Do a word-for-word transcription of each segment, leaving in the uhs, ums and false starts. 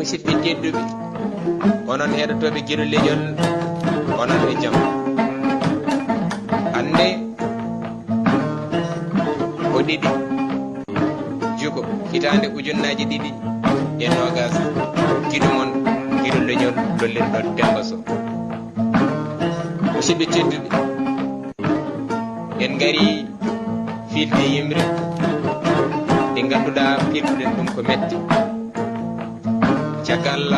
Musidɓe tedduɓe, onon heɗotooɓe Giɗo Leñol, onon e jam. Hannde ko ɗiɗi juko hitaande ujunnaaji ɗiɗi e noogas, giɗo mon, Giɗo Leñol, lollirɗo Demba Sow. Musidɓe tedduɓe, en ngari fiilde yimre nde ngannduɗaa, pirduɗen ɗum ko mette. Caggal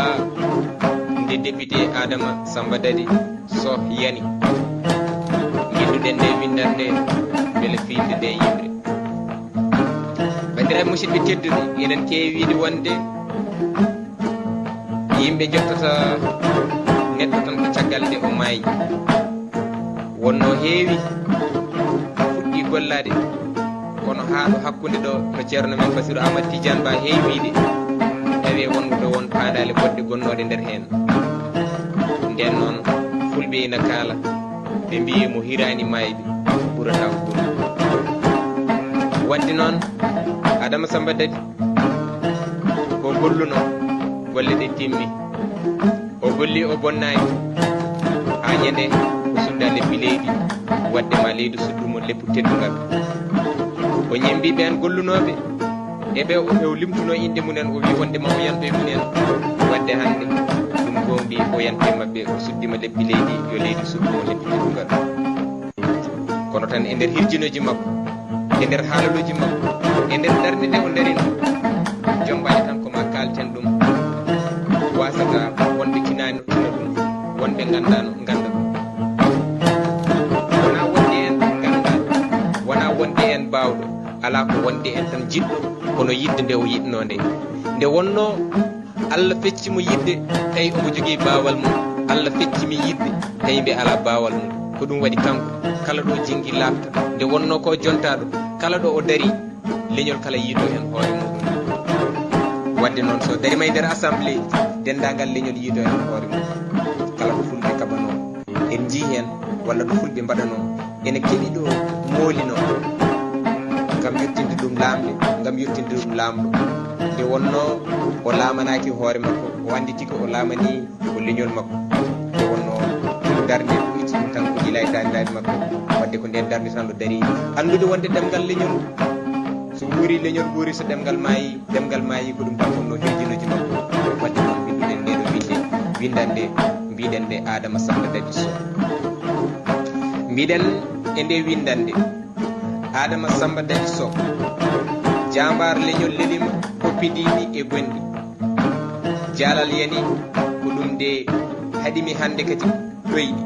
nde député Adama Samba Dadi Soh yani, njiɗduɗen nde winndannde mbele fiilde nde yimre. Banndiraaɓe musidɓe tedduɓe, eɗen keewi wiide wonde yimɓe njottata neɗɗo tan ko caggal nde o maayi. Wonno heewi fuɗɗi gollaade, kono haa ɗo hakkunde ɗo, no Ceerno men Basiru Ahmad Tidiane Ba heewi wiide, tawi wonko ɗo won paandaale goɗɗe gonnooɗe nder heen. Nden noon, Fulɓe ina kaala, ɓe mbiyi mo hiraani maayɓe ɓurata ko ɗum. Waɗde noon, Adama Samba Dadi ko golluno, golle ɗe timmi. O golli, o bonnaani, haa ñande o sudda leppi leydi, waɗde ma leydi suddu mo leppu teddungal. O ñembi ɓeen gollunooɓe, e ɓe o, ɓe o limtuno innde mumen, o wi wonde ma o yanto e mumen. Waɗde hannde, ɗum goongɗi, o yanti e maɓɓe, o suddi ma leppi leydi, yo leydi suddu mo leppi teddungal. Kono tan e nder hirjinooji makko, e nder haalalooji makko, e nder darnde nde o darino, jombaani tan ko ma kaalten ɗum. Wasata wonɓe tinaani tina ɗum, wonɓe nganndaano ngannda ɗum. Wonaa wonde en nganndaa, wonaa wonde en baawɗo, alaa ko wonde en tan jiɗɗo, kono yiɗde nde o yiɗnoo nde. Nde wonnoo Allah fecci mo yiɗde, tawi omo jogii baawal mum. Allah fecci mi yiɗde, tawi mbe alaa baawal mum. Ko ɗum waɗi kanko, kala ɗo jingi laaɓta. Nde wonnoo ko jontaaɗo, kala ɗo o dari, leñol kala yiito heen hoore muɗum. Waɗde noon, so dari may nder assemblée, denndaangal leñol yiito heen hoore mum. Kala ɗo Fulɓe kaɓanoo, en njii heen, walla ɗo Fulɓe mbaɗanoo, ene keɓi ɗo moolinoo, ngam yottinde ɗum laamɓe, ngam yottinde ɗum laamɗo. Nde wonnoo o laamanaaki hoore makko, o annditi ko o laamanii ko leñol makko. Nde wonnoo ɗum darnde ɗum itti ɗum tan ko gila e taaniraaɓe makko, waɗde ko ndeen darnde tan o dari. Anndude wonde ɗemngal leñol, so wuuri leñol wuuri, so ɗemngal maayi, ɗemngal maayi, ko ɗum tan wonnoo hirjinooji makko. Waɗde noon, winnduɗen ndee ɗo winnde, winndannde, mbiɗen nde Adama Samba Dadi Soh. Mbiɗen e nde winndannde, Adama Samba Dadi Soh, jaambaar leñol lelima, hoppidii mi e gonɗi. Jaalal yani, ko ɗum nde haɗi mi hannde kadi ɗoyɗi.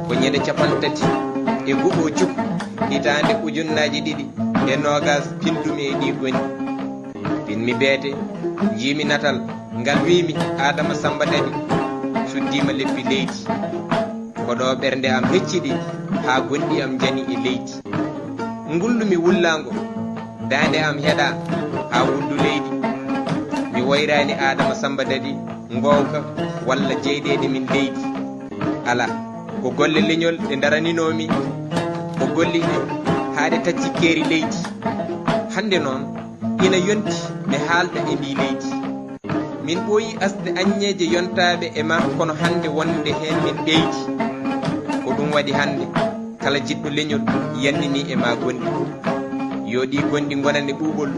Ko ñande cappanɗe tati e go'o juko hitaande ujunnaaji ɗiɗi e noogas, pinndumi e ɗi gonɗi. Pinmi beete, njiimi natal ngal, wiimi Adama Samba Dadi suddiima leppi leydi. Ko ɗo ɓernde am hecciɗi, haa gonɗi am njani e leydi. Ngullu mi wullaango, daande am heɗa haa wuddu leydi. Mi woyraani Adama Samba Dadi ngoowka walla jeyɗeede min leydi. Alaa, ko golle leñol ɗe ndaraninoo mi, o golli ɗe haa ɗe tacci keeri leydi. Hannde noon, ina yonti mi haalda e ndii leydi. Min ɓooyi asde aññeeje yontaaɓe e ma, kono hannde wonde heen min ɓeydi. Ko ɗum waɗi hannde, kala jiɗɗo leñol yannini e ma gonɗi. Yo ɗi gonɗi ngonane ɓuuɓol,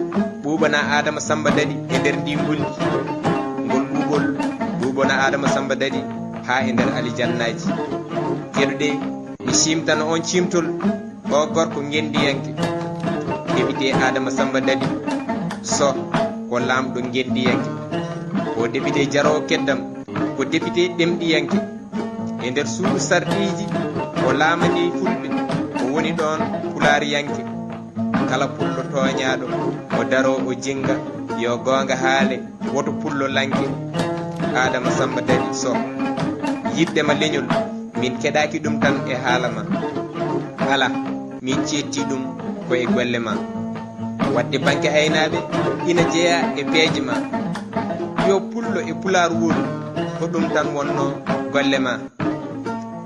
ɓuuɓana Adama Samba Dadi e nder ndi ngonɗi. Ngol ɓuuɓol ɓuuɓana Adama Samba Dadi haa e nder alijannaaji. Keɗuɗe, mi ciimtana on ciimtol. O gorko ngenndiyanke, député Adama Samba Dadi Soh, ko laamɗo ngenndiyanke. Ko député jaroowo keddam, ko député ɗemɗiyanke. E nder suudu sarɗiiji, o laamanii Fulɓe, o woni ɗoon pulaariyanke. Kala pullo tooñaaɗo, o daroo, o jinnga, yo goonga haale, woto pullo lanke. Adama Samba Dadi Soh, yiɗde ma leñol, min keɗaaki ɗum tan e haala ma. Alaa, min ceetti ɗum ko e golle ma. Waɗde banke aynaaɓe ina jeyaa e peeje ma. Yo pullo e pulaar wooru, ko ɗum tan wonnoo golle ma.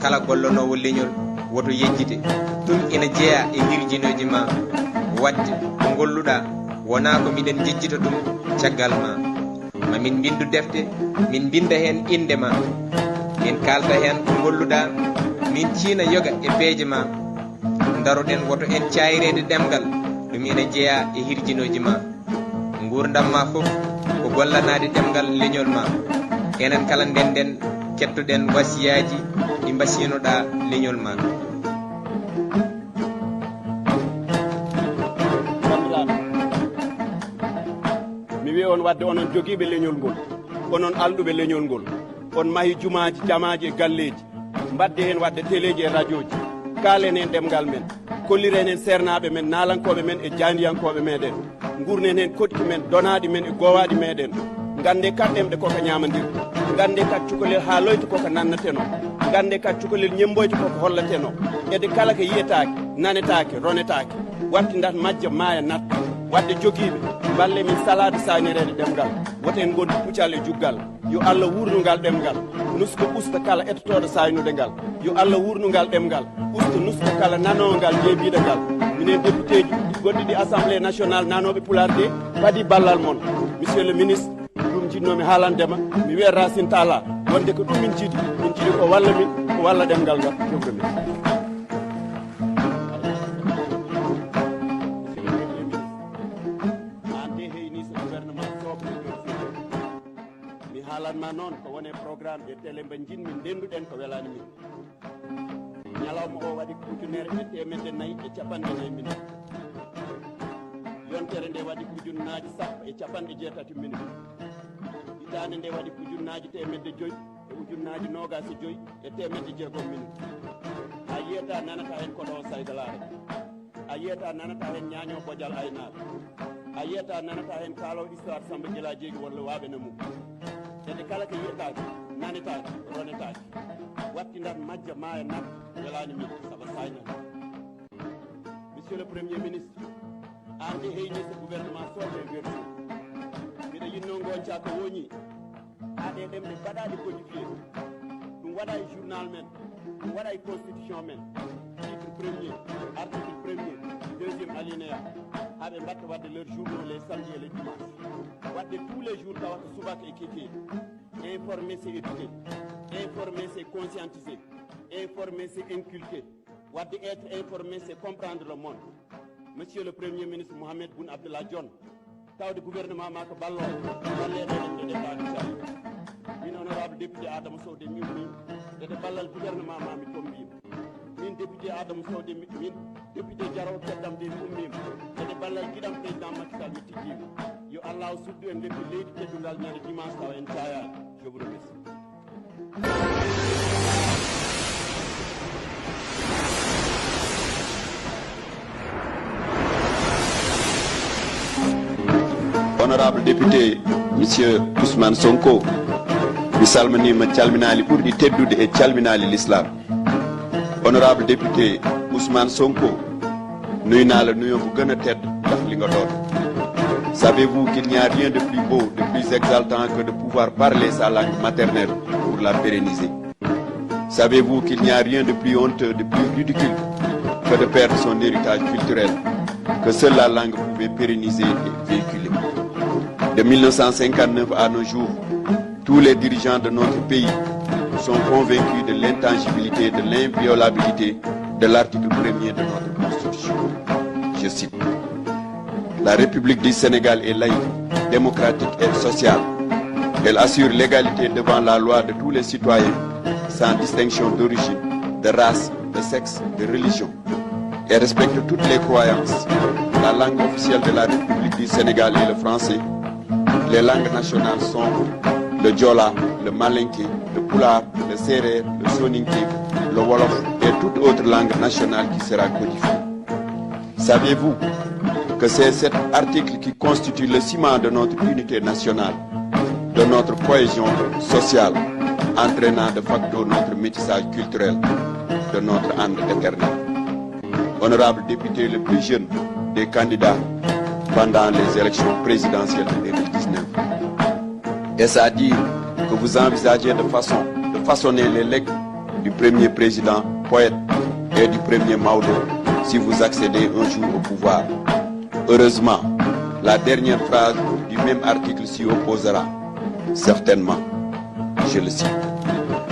Kala gollonoowo leñol, woto yejjite. Ɗum ina jeyaa e hirjinooji ma. Waɗde ko ngolluɗaa, wonaa ko miɗen njejjita ɗum caggal ma. Ma min mbinndu defte, min mbinnda heen innde ma. Min kaalta heen ko ngolluɗaa, min ciina yoga e peeje ma. Ndaroɗen woto en caayireede ɗemngal, ɗum ina jeyaa e hirjinooji ma. Nguurndam ma fof ko gollanaade ɗemngal leñol ma. Enen kala ndennden, kettoɗen wasiyaaji ɗi mbasiynoɗaa leñol ma. Banndiraaɓe, mi wiya on waɗde onon jogiiɓe leñol ngol, onon alɗuɓe leñol ngol, on mahi jumaaji, jamaaji e galleeji, mbaɗde heen waɗde teleeji e rajooji, kaalen heen ɗemngal men, kolliren heen seernaaɓe men, naalankooɓe men e jaayndiyankooɓe meɗen, nguurnen heen koɗki men, donaaɗi men e goowaaɗi meɗen, ngannde kala ɗemɗe ko ka ñaamandirɗe, ngannde kala cukalel haaloyta ko ka nannatenoo, ngannde kala cukalel ñemmboyta ko ka hollatenoo, ede kala ka yiyetaake, nanetaake, ronetaake. Wattindat majja maaya natta. Waɗde jogiiɓe, mballe min salaade saaynireede ɗemngal. Woto en ngondu pucal e juggal. Yo Allah wuurnu ngal ɗemngal. Nuska usta kala etotooɗo saaynude ngal. Yo Allah wuurnu ngal ɗemngal. Usta nuska kala nanoowo ngal, jeebiiɗo ngal. Minen députéeji goɗɗi ɗi Assemblée nationale nanooɓe pulaar de, padi ballal mon. Monsieur le ministre, ɗum jiɗnoomi haalande ma, mi wiya Racine Talla, wonde ko ɗum min njiɗi, min njiɗi ko walla min, ko walla ɗemngal ngal. Je vous remercie. Monsieur le Premier ministre, aan de heyni so gouvernement soble mi haalan ma noon ko wone programme e télé mba njiɗmi ndennduɗen ko welani min. Ñalawma o waɗi ko ujunere e teemedde nayi e capanɗe nayi minutes. Yontere nde waɗi ko ujunnaaji sappo e capanɗe jeetati minutes. Hitaande nde waɗi ko ujunnaaji teemedde joyi e ujunnaaji noogaas e joyi e teemedde jeegom minutes. A yiyata nanata heen koɗo o saydalaare. A yiyata nanata heen ñaaño bojal aynaaɓe. A yiyata nanata heen kaalo histoire Samba Gila Jeegi walla waaɓe na mum. Ede kala ko yiyetaake, nanetaake, ronetaake. Wattindat majja maaya nat, welani min, saba sayna. Monsieur le Premier ministre, aan de heyni so gouvernement soble e version. Mbiɗa yinno ngonca ko woni. Haa ɗe ɗemɗe mbaɗaaɗe codifié. Ɗum waɗa e journal men, ɗum waɗa e constitution men. Titre premier, article premier, deuxième alinéa. Haa ɓe mbatta waɗde leur journaux les samedis et les dimanches. Waɗde tous les jours tawata subaka e kikiiɗe. Informer c'est éduquer. Informer c'est conscientiser. Informer c'est inculquer. Waɗde être informé c'est comprendre le monde. Monsieur le Premier ministre Mohamed Boun Abdallah Dionne, tawde gouvernement ma ko ballo, balleɗo ɗen ɗe ɗeɗa inchallah. Min honorable député Adama Sow de mi ummi, ede ballal gouvernement ma mi tombima. Min député Adama Sow de mi- min député Jaraw keddam de mi ummima, ede ballal giɗam président Macky Sall mi tijjima. Yo Allah suddu en leppi leydi teddungal ñande dimanche tawa en cayani. Je vous remercie. Honorable député, Monsieur Ousmane Sonko, mi salminima calminaali ɓurɗi teddude e calminaali l'islam. Honorable député Ousmane Sonko, nuyu naa la nuyoo bu gën a tedd ndax li nga doon. Savez-vous qu'il n'y a rien de plus beau, de plus exaltant que de pouvoir parler sa langue maternelle pour la pérenniser? Savez-vous qu'il n'y a rien de plus honteux, de plus ridicule que de perdre son héritage culturel que seule la langue pouvait pérenniser et véhiculer? De mille neuf cent cinquante-neuf à nos jours, tous les dirigeants de notre pays sont convaincus de l'intangibilité, de l'inviolabilité de l'article premier de notre Constitution. Je cite, la République du Sénégal est laïque, démocratique et sociale. Elle assure l'égalité devant la loi de tous les citoyens, sans distinction d'origine, de race, de sexe, de religion, et respecte toutes les croyances. La langue officielle de la République du Sénégal est le français. Les langues nationales sont le diola, le malinké, le pulaar, le sérère, le soninké, le wolof et toute autre langue nationale qui sera codifiée. Savez-vous que c'est cet article qui constitue le ciment de notre unité nationale, de notre cohésion sociale, entraînant de facto notre métissage culturel, de notre âme éternelle? Honorable député le plus jeune des candidats pendant les élections présidentielles de deux mille dix-neuf. Est-ce à dire que vous envisagez de façon, de façonner les legs du premier président poète et du premier Maodo si vous accédez un jour au pouvoir? Heureusement, la dernière phrase du même article s'y opposera. Certainement, je le cite,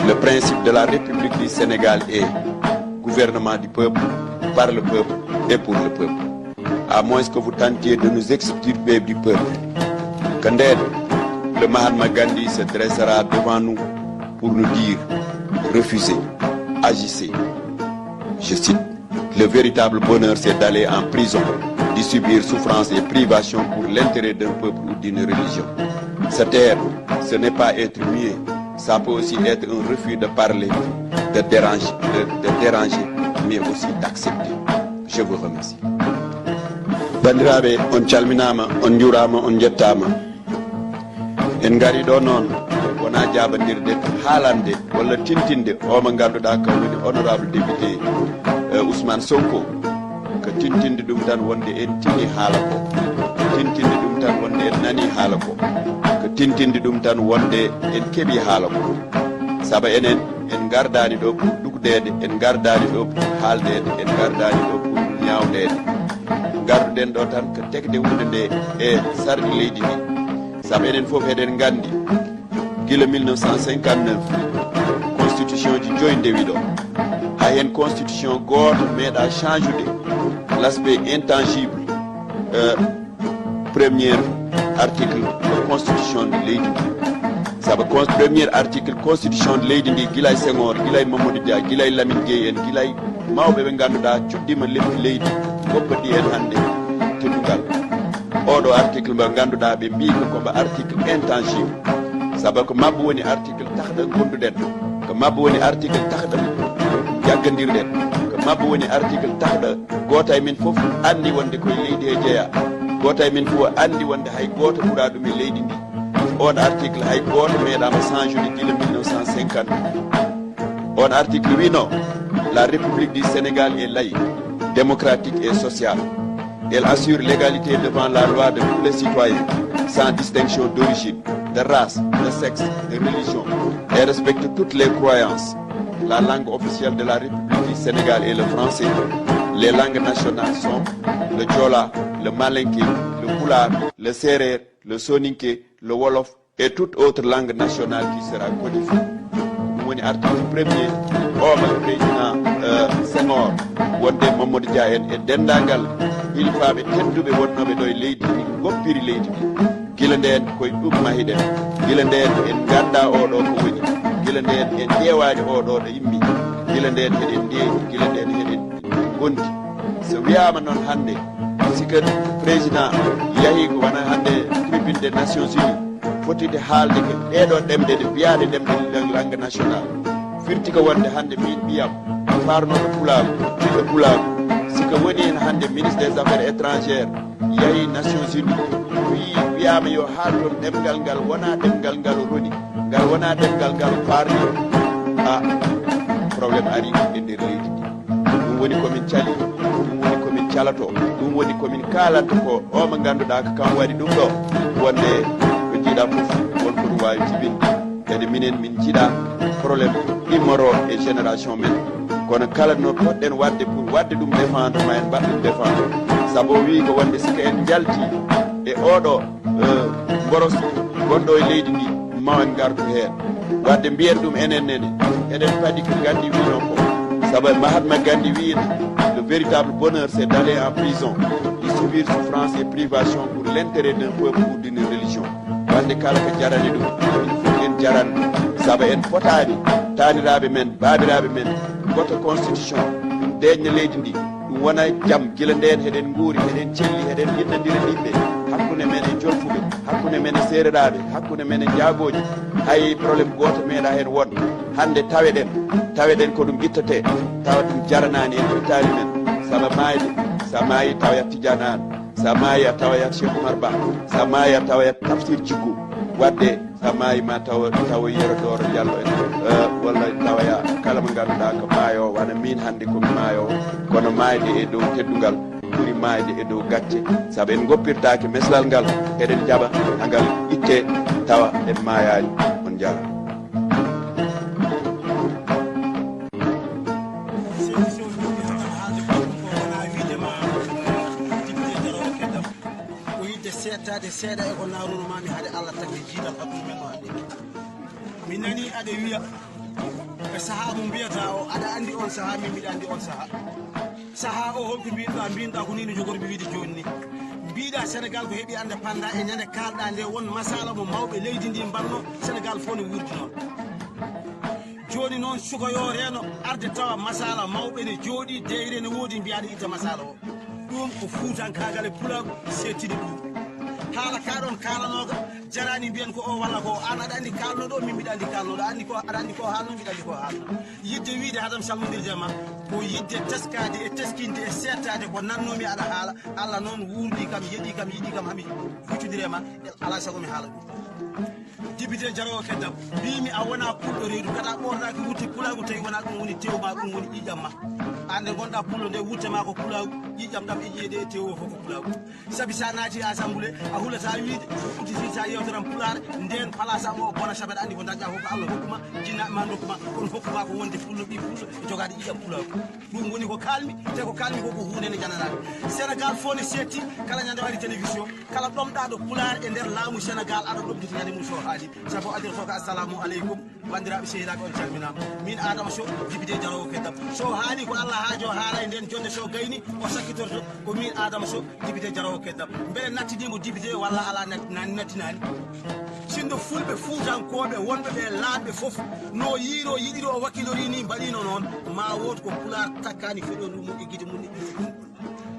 le principe de la République du Sénégal est gouvernement du peuple, par le peuple et pour le peuple. À moins que vous tentiez de nous extirper du peuple, que ndeen, le Mahatma Gandhi se dressera devant nous pour nous dire : refusez, agissez. Je cite : le véritable bonheur, c'est d'aller en prison, d'y subir souffrance et privation pour l'intérêt d'un peuple ou d'une religion. Se taire, ce n'est pas être muet, ça peut aussi être un refus de parler, de déranger, de, de déranger, mais aussi d'accepter. Je vous remercie. Banndiraaɓe, on calminaama, on njuuraama, on njettaama. En ngari ɗo noon, wonaa jaabandirde, haalande walla tintinde o mo ngannduɗaa kam woni honorable député, eh, Ousmane Sonko. Ko tintinde ɗum tan wonde en tini haala ko. Ko tintinde ɗum tan wonde en nani haala ko. Ko tintinde ɗum tan wonde en keɓi haala ko. Saba enen, en ngardaani ɗo pour ɗukdeede, en ngardaani ɗo pour haaldeede, en ngardaani ɗo pour ñaawdeede. Ngarduɗen ɗo tan ko tekde wonde nde e sarɗi leydi ndi. Saba enen fof eɗen nganndi, gila mille neuf cent cinquante-neuf, constitution ji joyi ndewi ɗo. Hay heen constitution gooto meeɗa change-ude l'aspect intangible, euh, premier article de constitution de leydi ndi. Saba con-, premier article constitution de leydi ndi, gila e Senghor, gila e Mamadou Dia, gila e Lamine Gueye en, gila e mawɓe ɓe ngannduɗaa cuɗdiima leppi leydi, goppodii en hannde teddungal. Oɗo article mo ngannduɗaa ɓe mbii ko, ko mo article intangible. Saba ko maɓɓe woni article takɗo ngonduɗen. Ko maɓɓe woni article takɗo jaggondirɗen. Ko maɓɓe woni article takɗo gooto e men fof anndi wonde ko e leydi he jeyaa. Gooto e men fof anndi wonde hay gooto ɓuraa ɗum e leydi ndi. Oon article hay gooto meeɗaama change-ude gila mille neuf cent cinquante. On article wino, la République du Sénégal est laïque, démocratique et sociale. Elle assure l'égalité devant la loi de tous les citoyens, sans distinction d'origine, de race, de sexe, de religion, et respecte toutes les croyances. La langue officielle de la République du Sénégal est le français. Les langues nationales sont le diola, le malinké, le pulaar, le seereer, le soninké, le wolof, et toute autre langue nationale qui sera codifiée. Ɗum woni article premier, o mo président, euh, Senghor, wonde Mamadou Dia en e denndaangal hilifaaɓe tedduɓe wonnooɓe ɗo e leydi ndi, ngoppiri leydi ndi. Gila ndeen, ko e ɗum mahiɗen. Gila ndeen, en nganndaa oo ɗoo ko woni. Gila ndeen, en ƴeewaani oo ɗoo ɗo immi. Gila ndeen, eɗen ndeeƴi. Gila ndeen, eɗen ngondi. So wiyaama noon hannde, si ko président yahii ko wona hannde tribune des Nations Unies, fotide haalde ko ɗeeɗoo ɗemɗe ɗe mbiyaaɗe ɗemɗe lang-, langue nationale. Firti ko wonde hannde miin ɓiyam, faarnooɗo pulaagu, ɓiɗɗo pulaagu, si ko woni heen hannde ministre des affaires étrangères, yahii Nations Unies, wii, wiyaama yo haal toon ɗemngal ngal wonaa ɗemngal ngal o roni, ngal wonaa ɗemngal ngal o faarni, a, problème arii e nder leydi ndi. Ɗum woni ko min cali, ɗum woni ko min calato, ɗum woni ko min kaalanta ko o mo ngannduɗaa ko kam waɗi ɗum ɗo, wonde ko njiiɗaa fof won ko ɗum waawi jibinde. Kadi minen min njiɗaa problème immoroo e génération men. Kono kala no poɗɗen waɗde pour waɗde ɗum défendre, ma en mbaɗ ɗum défendre. Sabu o wii ko wonde si ko en njalti e oɗo, eh, mboros gonɗo e leydi ndi, ma en ngartu heen. Wadde mbiyen ɗum enen nene, eɗen paadi ko Gandhi wiinoo ko. Sabu Mahatma Gandhi wiino, le véritable bonheur, c'est d'aller en prison, de subir souffrance et privation pour l'intérêt d'un peuple ou d'une religion. Wande kala ko jarani ɗum, enen fof en jaran ɗum. Sabu en potaani, taaniraaɓe men, baabiraaɓe men, ngota constitution, ɗum deeƴna leydi ndi, ɗum wona jam. Gila ndeen heɗen nguuri, heɗen celli, heɗen yinnandira ɓiɓɓe, hakkunde men e jolfuɓe, hakkunde men e seereraaɓe, hakkunde men e jaagooji. Hay problème gooto meeɗa heen won. Hannde taweɗen, taweɗen ko ɗum ittetee, tawa ɗum jaranaani en, ittaani men. Sabu maayde, sa maayi tawa yat Tijaan Aan, sa maayi a tawa yat Cheikh Oumar Ba, sa maayi a tawa yat Tafsir Jikku. Wadde sa maayi ma taw, taw Yero Dooro Jallo en, eh, walla tawa ya kala mo ngannduɗaa ko maayoowo, wano miin hannde ko mi maayoowo, kono maayde e dow teddungal ɓuri maayde e dow gacce. Sabu en ngoppirtaake meslal ngal, eɗen jaɓa haa ngal ittee tawa en maayaani. On njaaraama. Yettaade seeɗa e ko naawruno maami hade Allah tagde jiidal hakkunde men o hannde. Mi nanii aɗa wiya e sahaa mo mbiyata o, aɗa anndi on sahaa, min mbiɗa anndi on sahaa. Sahaa o holko mbinɗa? Mbinɗa ko ni no jogorɓe wiide jooni ni. Mbiɗa Sénégal ko heɓi annde panda e ñande kaalɗa nde won masala mo mawɓe leydi ndi mbanno Sénégal fof ne wuurdi noon. Jooni noon suka yo reeno arde tawa masala mawɓe ne jooɗi deyre ne woodi mbiyaɗo itta masala o. Ɗum ko fuutankaagal e pulaagu seettini ɗum. Haala ka ɗon kaalanooka jaraani mbiyen ko o walla ko o. Aan aɗa anndi kaalnoɗo, min mbiɗa anndi kaalnoɗo. Anndi ko aɗa anndi ko haalno, mbiɗa anndi ko haalno. Yidde wiide haɗam salmondirde ma ko yidde teskaade e teskinde e seettaade ko nannoomi aɗa haala. Allah noon wuurni kam, yeɗi kam, yiɗi kam, hami huccudire ma. Alaa sago mi haala ɗum. Député Jarawo Keddam, mbimi a wona pulɗo reedu, kata ɓorɗaki wutte pulaagu tawi wona ɗum woni tew ma, ɗum woni ƴiƴam ma. An nde gonɗa pullo nde wutte ma ko pulaagu, ƴiƴam ɗam e ƴiye ɗe e tew o fof ko pulaagu. Sabi sa naati assemblée, a hulata wiide, udditi sa yewtoran pulaar, nden place am o bona sabi aɗa andi ko dañɗa fof ko Allah hokkuma, jinnaɓe ma dokkuma, kono hokkuma ko wonde pullo ɓi pullo, jogaade ƴiƴam pulaagu. Ɗum woni ko kalmi, te ko kalmi ko ko hunde nde jananaɓe. Sénégal fof ne seetti, kala ñande waɗi télévision, kala ɗomɗaɗo pulaar e nder laamu Sénégal aɗa ɗomɗiti ñande mum so haali. Sabu adiri fof ko assalamu aleykum, banndiraaɓe sehilaaɓe on calminaama. Min Adama Sow, député Jarawo Keddam. So haali ko Allah haajo haala e nden jonde so gayni, o sakkitorto ko min Adama Sow, député Jarawo Keddam. Mbele nattinimo député walla ala nat-, nan-, nattinaani? Sinno fulɓe fuutankooɓe wonɓe ɓe laaɓɓe fof no yiiro yiɗiro o wakkilori ni mbaɗino noon, ma wood ko pulaar takkaani feɗondu mum e gite mum e ɓiɓɓe mum.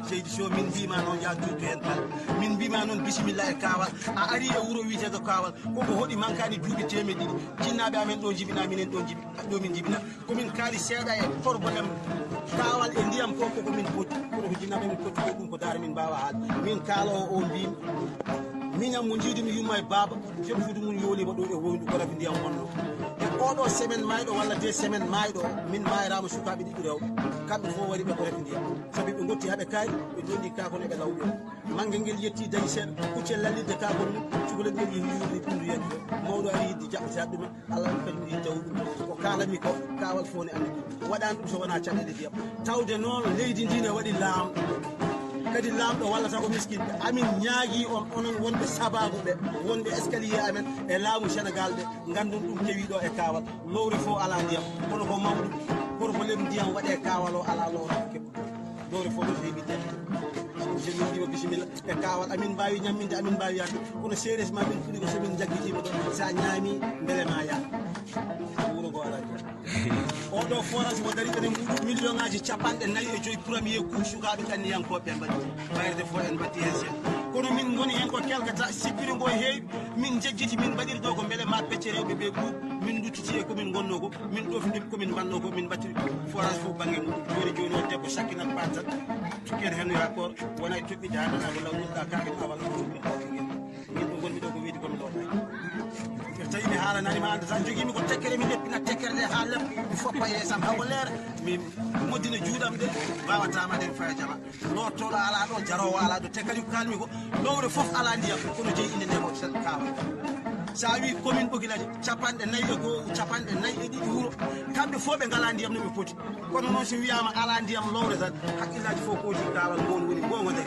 Seydi Sow, min mbima noon ya juuttu heen bal. Min mbima noon bisimilla e Kaawal. A ari e wuro wiyeteeɗo Kaawal. Koko hoɗi mankani duuɓi teemedde ɗiɗi. Jinnaaɓe amen ɗo njibina, minen ɗo njibi-, ɗo min njibina. Ko min kaali seeɗa e problème Kaawal e ndiyam ko, koko min potti. Kono ko jinnaaɓe min potti ko ɗum ko daara min mbaawa haalde. Min kaalowo o mbimi. Miñam mo njiidumi yumma e baaba. Joom suudu mum yooliima ɗo e woyndu ko rafi ndiyam wonno. E oɗo semaine maayɗo walla deux semaines maayɗo, min maayraama sukaaɓe ɗiɗi rewɓe. Kamɓe fof wari ɓe ko rafi ndiyam. Sabi ɓe ngotti haɓe kaari, ɓe ndondi kaakon eɓe lawƴo. Mannge ngel yetti dañi seeɗa, kuccel lallidde kaakon mum, cukalel ngel yehi yuurni ɓunndu yedde. Mawɗo ari yidde jaɓɓitaade ɗuma, Allah on kañum yiɗi tawi ɗum. Ko kaalanmi ko, Kaawal fof ne anndi ɗum. Waɗaani ɗum so wonaa caɗeele ndiyam. Tawde noon leydi ndi ne waɗi laamɗo. Kadi laamɗo wallata ko miskinɓe. Amin ñaagii on, onon wonɓe sabaabu ɓe, wonɓe escalier amen e laamu Sénégal ɓe, nganndon ɗum kewi ɗo e Kaawal. Lowre fof alaa ndiyam, kono ko mawɗum. Problème ndiyam waɗee Kaawal o alaa lowre ko keɓɗum. Lowre fof no heewi jam. So min mbiima bisimilla e Kaawal, amin mbaawi ñamminde, amin mbaawi yarde. Kono seereer ma min puɗi ko so min njaggitii mo ɗo, so a ñaami, mbele ma yah. Wuro ngo alaa jam. Oɗo forage mo dari ɗon e muɗum million ngaji capanɗe nayi e joyi premier coup sukaaɓe kanniyankooɓe ɓe mbaɗi. Bayre fof en mbatti heen seeɗa. Kono min ngoni heen ko kelkata sippiri ngo heewi, min njejjiti, min mbaɗiri ɗo ko mbele ma pecce rewɓe ɓe ɓuuɓ, min nduttiti e ko min ngonno ko, min ɗofi ɗum ko min mbanno ko, min mbattiri forage fof bannge mum. Jooni jooni o debbo sakkinat paat tan, cukken heen rapport, wona e toɓɓiɗe haa nana ko law ɗuɗɗa kaake ma walla ko toɓɓiɗa kaake ngel. Min ɗo ngonmi ɗo ko wiyde komi lootaaki. So tawi mi haalanaani ma annda tan jogiimi ko tekkere mi leppina tekkere nde haa leppa mi foppa e yeesam haa ngo leera mi moddina juuɗam ɗe mbaawata ma ɗe mi faya jama. Lortooɗo alaa ɗo, jaroowo alaa ɗo, te kadi ko kaalmi ko lowre fof alaa ndiyam kono jeyi innde nde ko Kaawal. So a wii commune Ɓogilaji capanɗe nayi e goo, capanɗe nayi e ɗiɗi wuro, kamɓe fof ɓe ngalaa ndiyam no ɓe poti. Kono noon so wiyaama alaa ndiyam lowre tan, hakkillaaji fof kooti Kaawal ngoon woni ngoongo nde.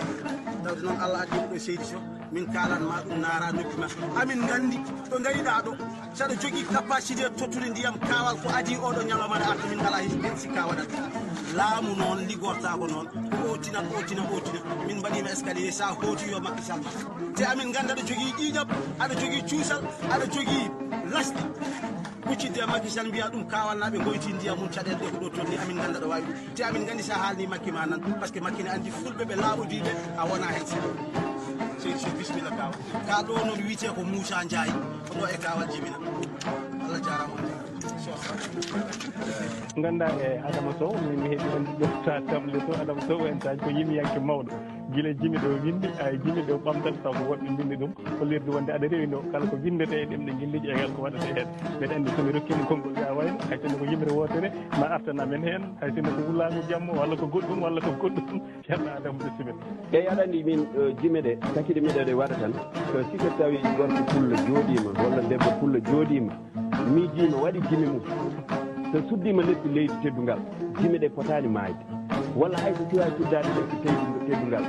Tawde noon Allah addi ɗo seydi so. Min kaalan ma ɗum naara noppi ma. Amin nganndi ɗo ngariɗaa ɗo. Saɗa jogii capacité tottude ndiyam Kaawal ko adii oɗo ñalawma aɗa arta min ngalaa heen sikka waɗat. Laamu noon liggortaa ko noon. Ko o tinat, o tina, o tina. Min mbaɗiima escalier, so a hooti yo Macky Sall. Te amin ngannda aɗa jogii ƴiiƴam, aɗa jogii cuusal, aɗa jogii lasɗi. Huccidde e Macky Sall mbiya ɗum Kaawalnaaɓe ngoyti ndiyam mum caɗeele ɗe ko ɗo tolni amin ngannda ɗo waawi ɗum. Te amin nganndi so a haalni Makki ma nan, parce que Makki ne anndi fulɓe ɓe laaɓodiiɓe a wona heen seeɗa. Seydi Sow bisimilla Kaawal. Ka ɗo noon wiyetee ko Moussa Ndiaye, ko ɗo e Kaawal jibina. Allah jaaraama on jaaraama. Sosa. Nganndaa e Adama Sow, min mi heɓi on ɗo ta table to Adama Sow en taji ko yimiyanke mawɗo. Gila jimi ɗo winndi, ay jimi ɗo ɓamtal sabu woɗɓe mbinndi ɗum. Hollirde wonde aɗa rewi ɗo kala ko winndete e ɗemɗe ngilliiji e kala ko waɗate heen. Mbeɗa anndi so mi rokkiima konngol gaa wayno hay sinno ko yimre wootere ma artan amen heen, hay sinno ko wulaagu jammo walla ko goɗɗum walla ko goɗɗum. Ceerno Adama bisimilla. Eyi aɗa anndi min jime ɗe kakiɗe miɗo ɗe waɗa tan, so siko tawi gorko pullo jooɗiima walla debbo pullo jooɗiima miijiima waɗi jime mum, so suddiima leppi leydi teddungal, jime ɗe potaani maayde. Walla hay so siwaa suddaade leppi teddungal,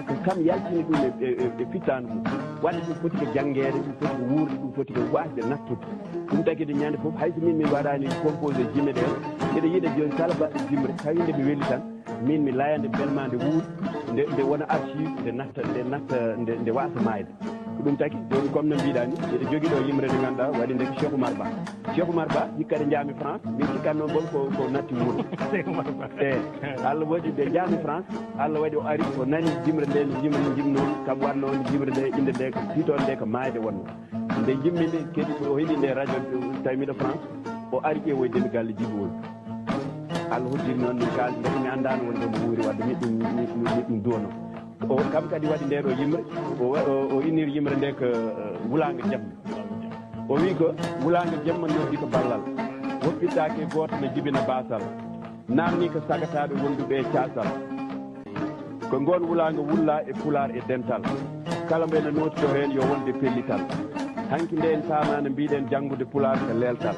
ko kam yaltini ɗum e, e, e fittaandu mum. Waɗde ɗum foti ko janngeede, ɗum foti ko wuurde, ɗum foti ko waasde nattude. Ɗum tagi de ñande fof, hay so min mi waɗaani composé jime ɗe, mbiɗa yiɗa jooni kala baɗɗo jimre, tawi nde mi weli tan, min mi laya nde belma nde wuuri, nde, nde wona archive, nde natta, nde natta, nde, nde waasa maayde. Ko ɗum tagi, jooni comme no mbiɗa ni, mbiɗa jogii ɗo yimre nde ngannduɗaa waɗi nde ko Cheikh Oumar Ba. Cheikh Oumar Ba, hikka nde njaami France, min cikkanno bon ko, ko natti wuuro. Cheikh Oumar Ba. E, Allah waɗi nde njaami France, Allah waɗi o ari, o nani jimre nde, no jimre nde jimnoo, kam waɗnoo nde jimre nde, innde nde ko tiitoon nde ko maayde wonnoo. Nde jimmi nde, kadi o heɗi nde radio, tawi miɗo France, o ari ƴeewoyde mi galle Djiby Woni. Allah hoddiri noon min kaaldi, ndeke mi anndaano wonde omo wuuri, wadde miɗum, miɗum, miɗum duwano. O, kam kadi waɗi nde ɗo yimre, o wa-, o, o inniri yimre nde ko, eh, wulaango jamma. O wi ko wulaango jamma noddi ko ballal. Woppittaake gooto no jibina baasal. Naamni ko sagataaɓe wonduɓe e caasal. Ko ngoon wulaango wulla e pulaar e dental. Kala mbo ene nootito heen yo wonde pellital. Hanki nde en paamaano mbiɗen janngude pulaar ko leeltal.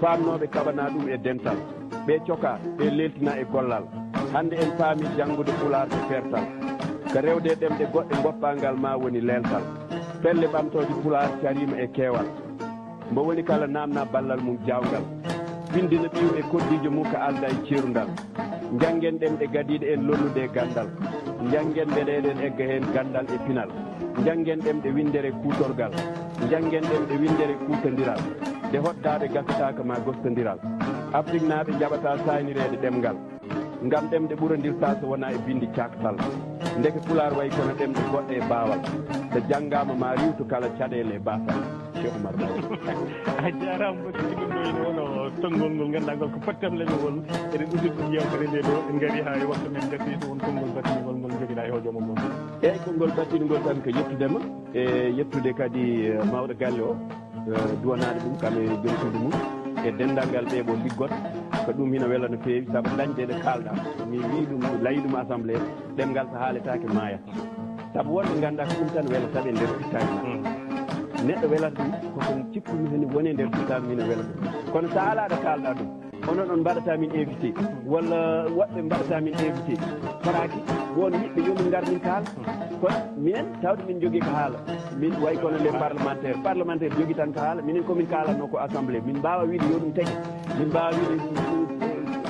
Faamnooɓe kaɓana ɗum e dental. Ɓe coka, ɓe leeltina e gollal. Hannde en paami janngude pulaar ko fertal. Ko rewde ɗemɗe goɗɗe ngoppal ngal ma woni leeltal. Pelle ɓamtooje pulaar cariima e keewal. Mbo woni kala naamna ballal mum jaawngal. Findina ɓiiw e koddiijo mum ko alda e ceerundal. Njanngen ɗemɗe gadiiɗe en lonnude e ganndal. Njanngen mbeɗeɗen egga heen ganndal e pinal. Njanngen ɗemɗe winndere kuutorgal. Njanngen ɗemɗe winndere kuutondiral. Nde hoɗdaaɓe gasataaka ma gostondiral. Afriknaaɓe njaɓata saaynireede ɗemngal. Ngam ɗemɗe ɓurondirta so wonaa e binndi caaktal. Ndeke pulaar wayi kono ɗemɗe goɗɗe e baawal. So janngaama ma riiwtu kala caɗeele e baasal. Cheikh Oumar Ba. A jaaraama, mboɗo sikki ɗum ɗo ene wonoo tonngol ngol ngannduɗaa ngol ko pottam leñol. Eɗen udditi ɗum yeewtere nde ɗo, en ngarii haa e waktu men gasi, so won konngol battinngol ngol njogiɗaa e hojomagol. Eeyi, konngol battinngol tan ko yettude ma e yettude kadi, eh, mawɗo galle o, eh, duwanaade ɗum kam e joom suudu mum e denndaangal ɓe ɓo liggota. Ko ɗum hina wela no feewi, sabu dañde nde kaalɗaa. Mi wii ɗum, mi layi ɗum assemblée, ɗemngal so haaletaake maayat. Sabu wonɓe nganndaa ko ɗum tan welata ɓe nder fittaandu maɓɓe. Mm. Neɗɗo welata ɗum, koko cikkumi hene woni e nder fittaandu mum ina wela ɗum. Kono so alaa ɗo kaalɗaa ɗum, onon on mbaɗata min invité, walla woɓɓe mbaɗata min invité. Faraaki, won yiɗɓe yo min ngar min kaal. Kono minen, tawde min njogii ko haala, min wayi kono les parlementaires. Parlementaire jogii tan ko haala, minen ko min kaalatnoo ko assemblée. Min mbaawa wiide yo ɗum tege. Min mbaawa wiide,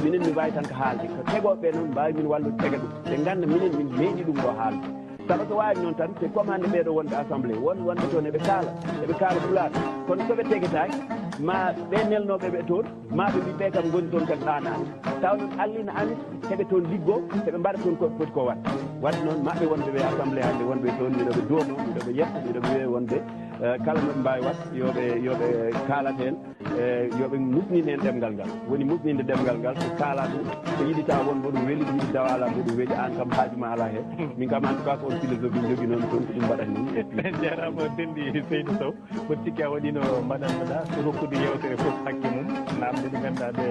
minen mi waawi tan ko haalde. Ko tegooɓe ɓe noon mbaawi min wallude tega ɗum. Ɓe ngannda minen min meeɗi ɗum ɗo haalde. Sabu so waawi noon tan, c'est comme hannde ɓeeɗo wonɓe assemblée, won wonɓe toon eɓe kaala, eɓe kaala pulaar. Kono so ɓe tegetaaki, ma ɓe nelnooɓe ɓe toon, ma ɓe mbi ɓe kam ngoni toon kadi ɗaanaani. Taw noon Allah ina anndi, heɓe toon liggoo, heɓe mbaɗa toon ko ɓe poti ko waɗde. Waɗde noon, maɓɓe wonɓe ɓe assemblée hannde, wonɓe toon, miɗo ɓe duwanoo, miɗo ɓe yetta, miɗo ɓe wiya wonde, eh, kala no ɓe mbaawi waɗde, yo ɓe, yo ɓe kaalat heen. E, yo ɓe musnin heen ɗemngal ngal. Woni musninde ɗemngal ngal, so kaalaa ɗum, so yiɗi tawa won mbo ɗum weli, yiɗi tawa alaa mbo ɗum weli, aan kam haaju ma alaa heen. Min kam, en tout cas, ko on philosophie njoginoomi toon, ko ɗum mbaɗat min. Et puis, jaaraama denɗi Seydou Sow. Mboɗo sikki a waɗiino mbaɗannoɗaa, so rokkude yeewtere fof hakke mum. Naamnde ɗe ngannduɗaa ɗe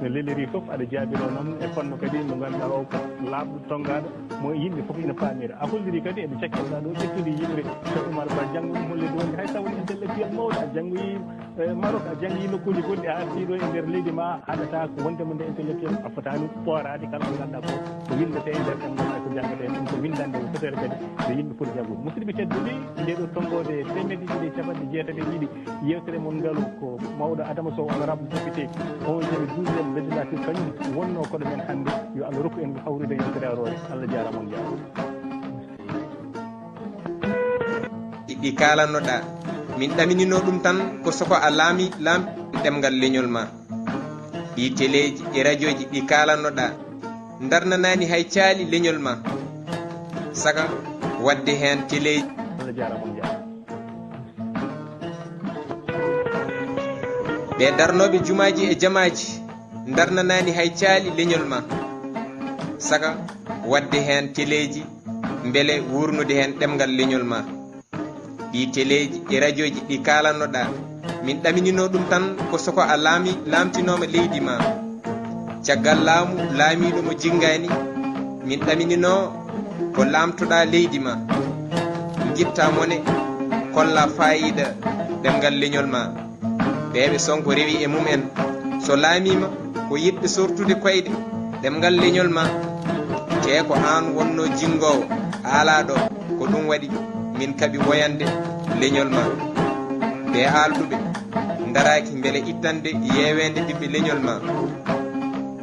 no leliri fof, aɗa jaabiroo noon e fannu kadi mo ngannduɗaa o ko laaɓɗo tonngaaɗo, mo yimɓe fof ina paamira. A holliri kadi eɓe cakkirɗaa ɗo ƴettude yimre Cheikh Oumar Ba, janngo ɗum hollirde wonde hay so a woni intellectuel mawɗo, a janngoyi e Maroc, a janngi nokkuuji goɗɗi, a artii ɗo e nder leydi ma, haɗata ko wonde mo nde intellectuel, a fotaani pooraade kala ko ngannduɗaa ko, ko winndetee e nder ɗemngal, ko janngetee, ɗum ko winndannde, ko fetere kadi nde yimɓe foti janngude. Musidɓe tedduɓe, nde ɗo tonngoode teemedde ɗiɗi e capanɗe jeetati e ɗiɗi, yeewtere mon ngalu ko mawɗo Adama Sow, honorable député, onzième, douzième législature, kañum wonnoo koɗo men hannde. Yo Allah rokku en hawrude yeewtere aroore. Allah jaaraama, on njaaraama. Ɗi kaalannoɗaa, min ɗaminino ɗum tan ko soko a laami, laam ɗemngal leñol ma. Ɗi teleeji e rajooji ɗi kaalannoɗaa, ndarnanaani hay caali leñol ma. Saka waɗde heen teleeji. Allah jaaraama, on njaaraama. Ɓe darnooɓe jumaaji e jamaaji, ndarnanaani hay caali leñol ma. Saka waɗde heen teleeji, mbele wuurnude heen ɗemngal leñol ma. Ɗi teleeji e rajooji ɗi kaalannoɗaa, min ɗaminino ɗum tan ko soko a laami, laamtinooma leydi ma. Caggal laamu laamiiɗo mo jinngaani, min ɗaminino ko laamtoɗaa leydi ma. Ngitta mone, kolla faayiida ɗemngal leñol ma. Ɓeeɓe Sonko rewi e mum en, so laamiima ko yiɗɓe sortude koyɗe ɗemngal leñol ma. Tee ko aan wonnoo jinngoowo, aalaaɗo, ko ɗum waɗi. Min kaɓi woyande leñol ma. Ɓe aalɗuɓe ndaraaki mbele ittande yeeweende ɓiɓɓe leñol ma.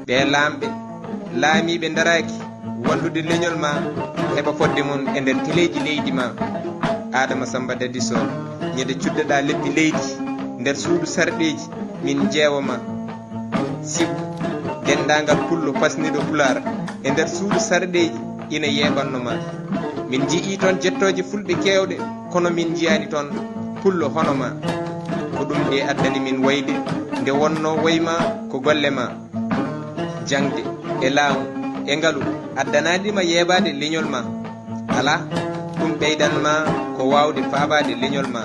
Ɓe laamɓe laamiiɓe ndaraaki wallude leñol ma heɓa fodde mum e nder teleeji leydi ma. Adama Samba Dadi Sow, ñande cuddoɗaa leppi leydi nder suudu sarɗeeji, min njeewa ma. Sibu denndaangal pullo pasniiɗo pulaar e nder suudu sarɗeeji ina yeeɓanno ma. Min njiyii toon jettooje fulɓe keewɗe, kono min njiyaani toon pullo hono ma. Ko ɗum nde addani min wayde, nde wonnoo woy ma ko golle ma. Jaŋde e laamu e ngalu addanaani ma yeebaade leñol ma. Alaa, ɗum ɓeydan ma ko waawde faabaade leñol ma.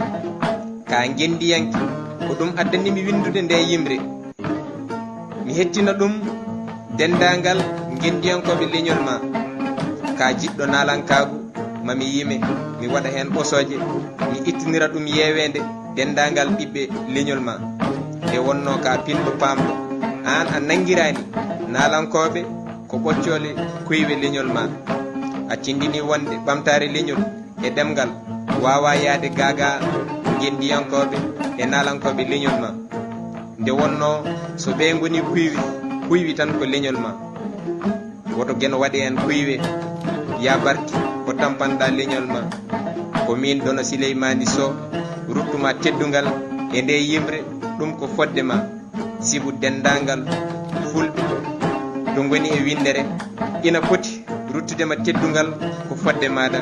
Ka ngenndiyanke, ko ɗum addani mi winndude nde yimre. Mi hettina ɗum denndaangal ngenndiyankooɓe leñol ma. Ka jiɗɗo naalankaagu, ma mi yime, mi waɗa heen ɓosooje, mi ittinira ɗum yeeweende denndaangal ɓiɓɓe leñol ma. Nde wonnoo ka pinɗo paamɗo, aan a nanngiraani naalankooɓe ko ɓoccoole kuywe leñol ma. A tinndini wonde ɓamtaare leñol e ɗemngal waawaa yahde gaa gaa ngenndiyankooɓe e naalankooɓe leñol ma. Nde wonnoo so ɓe ngoni kuywi, kuywi tan ko leñol ma. Woto Geno waɗe en kuywe. Ya Barki, ko tampanɗaa leñol ma. Ko miin Dono Sileymaani Sow, ruttuma teddungal e nde yimre, ɗum ko fodde ma. Sibu denndaangal fulɓe to ngoni e winndere ina poti ruttude ma teddungal ko fodde maaɗa.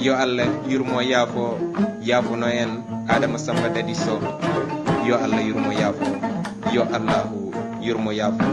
Yo Allah yurmo yaafo, yaafuno en Adama Samba Dadi Sow. Yo Allah yurmo yaafo, yo Allahu yurmo yaafo.